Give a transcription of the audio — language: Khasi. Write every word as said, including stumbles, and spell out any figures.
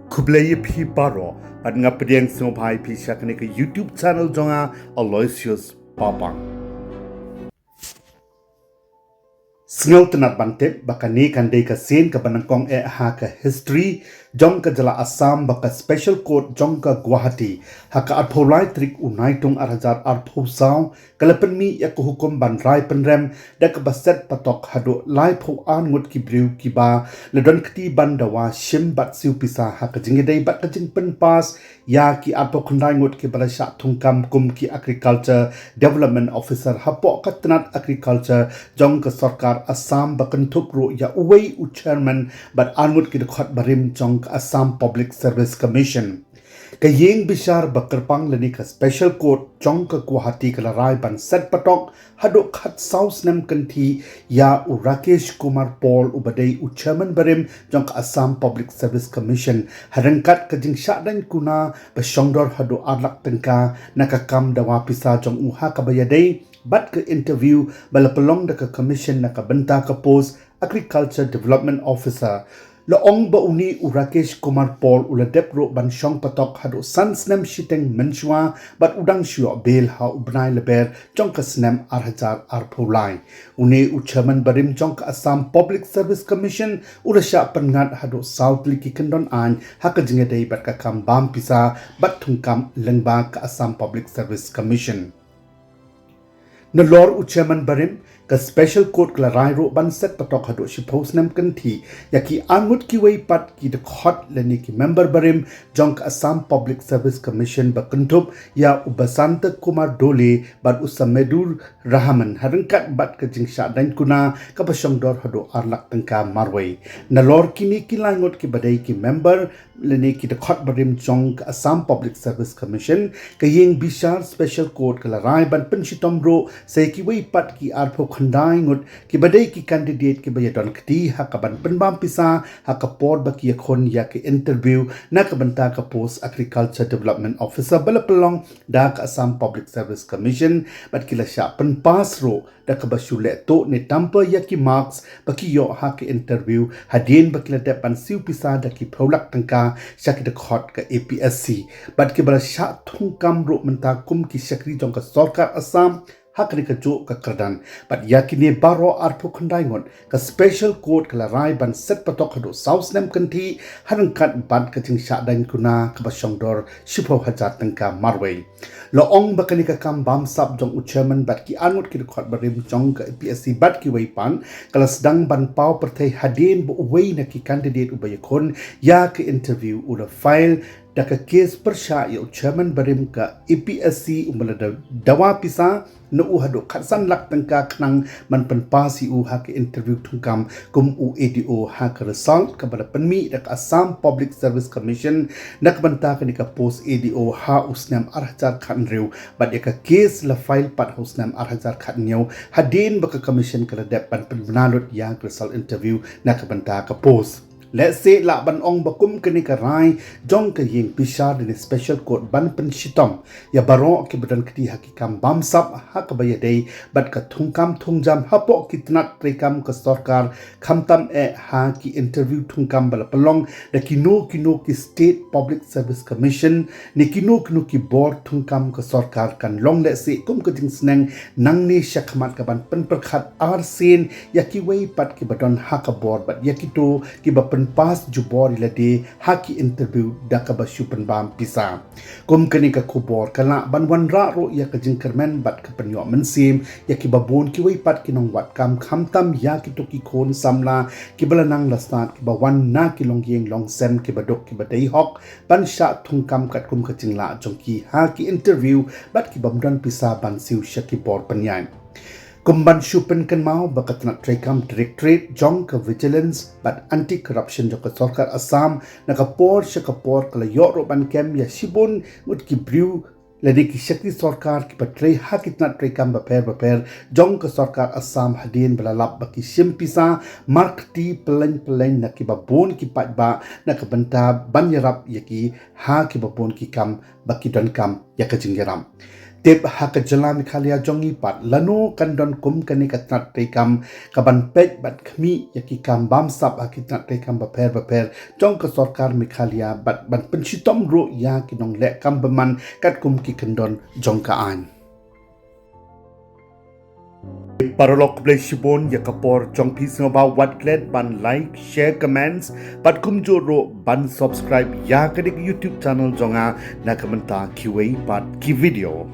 Khublei ïa phi baroh, bad nga pdiang sngewbha ïa phi sha kane ka YouTube channel jong nga, Aloysius Papang. Sngewtynnat ban tip ba kane kan dei ka sien kaba nyngkong eh ha ka history jong ka jylla Assam ba ka Special Court jong ka Guwahati ha ka arphew lai tarik u Naitung ar hajar arphew saw ka la pynmih ïa ka hukum ban rai pynrem da kaba set patok haduh laiphew ar ngut ki briew kiba la don kti ban dawa shim bad siew pisa ha ka jingïadei bad ka jingpynpass ïa ki arphew khyndai ngut kiba la shah thungkam kum ki Agriculture Development Officer hapoh ka tnat Agriculture jong ka sorkar Assam ba kynthup ruh ïa uwei u chairman bad ar ngut ki dkhot barim jong ka Assam Public Service Commission. Ka ïing bishar ba kyrpang lane ka Special Court jong ka Guwahati ka la rai ban set patok haduh khatsaw snem kynthih ïa u Rakesh Kumar Paul uba dei u chairman barim jong ka Assam Public Service Commission ha ryngkat ka jingshah daiñ kuna ba shongdor haduh ar lak tyngka na ka kam dawa pisa jong u ha kaba ïadei bad ka interview ba la pynlong da ka commission na ka bynta ka post Agriculture Development Officer. La ong ba une u Rakesh Kumar Paul u la dep ruh ban shong patok haduh san snem shiteng mynshuwa bad u dang shu ïoh bail ha u bnai Lber jong ka snem ar hajar arphew lai. Une u chairman barim jong ka Assam Public Service Commission u la shah pynngat haduh saw tylli ki kyndon aiñ ha ka jingïadei bad ka kam bam pisa bad thungkam lyngba ka Assam Public Service Commission. Nalor u chairman barim, ka Special Court ka la rai ruh ban set patok haduh shiphew snem kynthih ïa ki ar ngut kiwei pat ki dkhot lane ki member barim jong ka Assam Public Service Commission ba kynthup ïa u Basanta Kumar Dole bad u Samedur Rahman ha ryngkat bad ka jingshah daiñ kuna kaba shongdor haduh ar lak tyngka marwei. Nalor kine ki lai ngut kiba dei ki member lane ki dkhot barim jong ka Assam Public Service Commission, ka ïing bishar Special Court ka la rai ban pynshitom ruh sa ïa kiwei pat ki arphew khyndai ngut kiba dei ki candidate kiba ïadon kti ha kaban pynbam pisa ha ka por ba ki ïakhun ïa ka interview na ka bynta ka post Agriculture Development Officer ba la pynlong da ka Assam Public Service Commission bad ki la shah pynpass ruh da kaba shu leh tuh ne tamper ïa ki marks ba ki ïoh ha ka interview hadien ba ki la dep ban siew pisa da ki phew lak tyngka sha ki dkhot ka A P S C bad kiba la shah thungkam ruh mynta kum ki shakri jong ka sorkar Assam ha kane kajuh ka kyrdan. Bad ïa kine baroh arphew khyndai ngut ka Special Court ka la rai ban set patok haduh saw snem kynthih ha ryngkat bad ka jingshah daiñ kuna kaba shongdor shiphew hajar tyngka marwei. La ong ba kane ka kam bamsap jong u chairman bad ki ar ngut ki dkhot barim jong ka A P S C bad kiwei pat ka la sdang ban paw pyrthei hadien ba uwei na ki candidate uba ïakhun ïa ka interview u la file da ka case pyrshah ïa u chairman barim ka A P S C uba la da-, dawa pisa na u haduh khatsan lak tyngka khnang ban pynpass ïa u ha ka interview thungkam kum u A D O ha ka result kaba la pynmih da ka Assam Public Service Commission na ka bynta kane ka post A D O ha u snem ar hajar khathynriew bad ïa ka case la file pat ha u snem ar hajar khathynñiew hadien ba ka commission ka la dep ban pynbna lut ïa ka result interview na ka bynta ka post. Lehse lah ban ong ba kum kane ka rai jong ka ïing bishar lane Special Court ban pynshitom ïa baroh kiba don kti ha ki kam bamsap ha kaba ïadei bad ka thungkam thungjam hapoh ki tnat treikam ka sorkar khamtam eh ha ki interview thungkam ba la pynlong da kino kino ki State Public Service Commission ne kino kino ki bor thungkam ka sorkar kan long lehse kum ka jingsneng nangne shakhmat kaban pynpyrkhat arsien ïa kiwei pat kiba don ha ka bor bad ïa kito kiba pynpass jubor ïa lade ha ki interview da kaba shu pynbam pisa. Kum kane ka khubor ka lah ban wanrah ruh ïa ka jingkyrmen bad ka pynïoh mynsiem ïa kiba bun kiwei pat ki nongwad kam khamtam ïa kito ki khun samla kiba la nang la stad kiba wan na ki longïing longsem kiba duk kiba dei hok ban shah thungkam katkum ka jinglah jong ki ha ki interview bad ki bym don pisa ban siew sha ki bor pynïaid. Kum ban shu pynkynmaw ba ka tnat treikam Directorate jong ka Vigilance bad Anti Corruption jong ka sorkar Assam na ka por sha ka por ka la ïoh ruh ban kem ïa shibun ngut ki briew lane ki shakri sorkar kiba trei ha ki tnat treikam bapher bapher jong ka sorkar Assam hadien ba la lap ba ki shim pisa markti pyllein pyllein na kiba bun ki paidbah na ka bynta ban ïarap ïa ki ha kiba bun ki kam ba ki donkam ïa ka jingïarap. Tip ha ka jylla Meghalaya jong ngi pat lano kan don kum kane ka tnat treikam ka ban peit bad khmih ïa ki kam bamsap ha ki tnat treikam bapher bapher jong ka sorkar Meghalaya bad ban pynshitom ruh ïa ki nongleh kam bymman katkum ki kyndon jong ka aiñ. Paralok, khublei shibun ïa ka por jong phi, sngewbha wat klet ban like, share, comments bad kumjuh ruh ban subscribe ïa kane ka YouTube channel jong nga na ka bynta kiwei pat ki video.